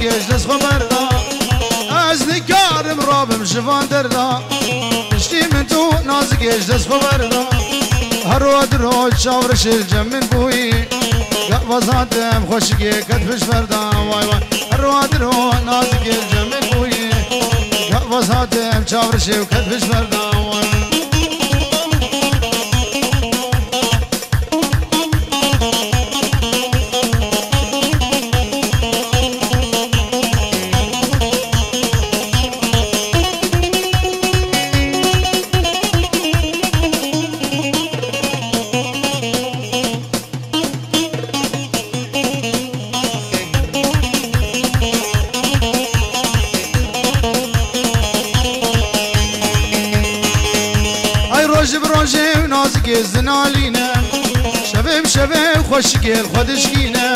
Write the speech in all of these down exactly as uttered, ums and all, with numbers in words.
Gêj dest xwe berda. Ez nikarim rabim ji van derda. Piştî min tu nazik gêj dest xwe berda. Her wa diro çavrişê cem min bûyî. Gava zatem xweşikê ket pişt berda. Vay vay. Her wa diro nazik gêj cem min bûyî. Gava zatem çavrişê û ket pişt berda. Vay. Ay roj bi rojê nazikê zinalîne. Şevê bi şevê xweşikê li xwe dişkîne.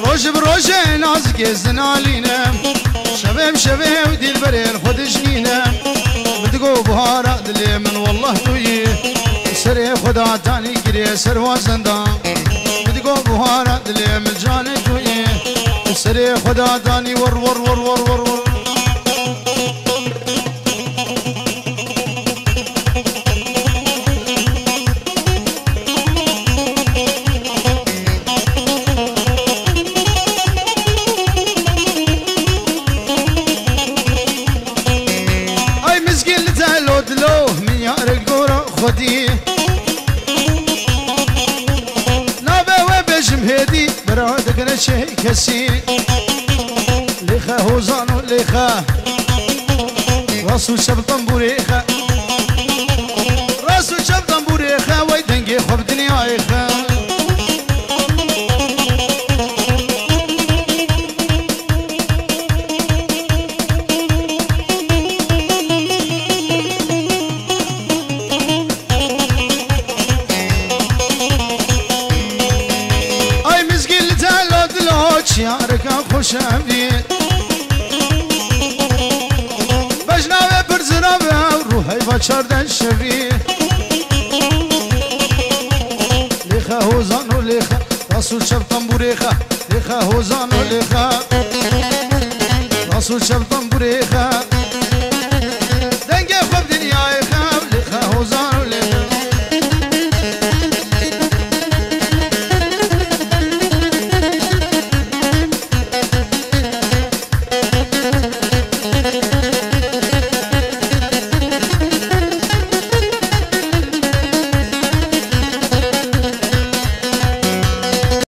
Roj bi rojê nazikê zinalîne. Şevê bi şevê û dîlberê li xwe dişkîne. Min digo buhara dilê min wallah tu yî. Serê xwe da tanî girê ser wazenda. Min digo buhara dilê min canê tu yî. Serê xwe da tanî wir wir wir wir wir wir. Ay mizgîn li delo dilo min yarek gora xwedî. Nabe we bêjim hêdî bira dikine çê kesî. Lêxe hozan û lêxe. Rast û çep tembûrê xe. Rast û çep tembûrê xe, wey dengê xwe bi dinyayê xe. Ay mizgîn li delo dilo çiyareka xweşevî. Bejna wê pir zirav e û rû heyva çardeh şevî. Lêxe hozan û lêxe, rast û çep tembûrê xe. Lêxe hozan û lêxe, rast û çep tembûrê xe.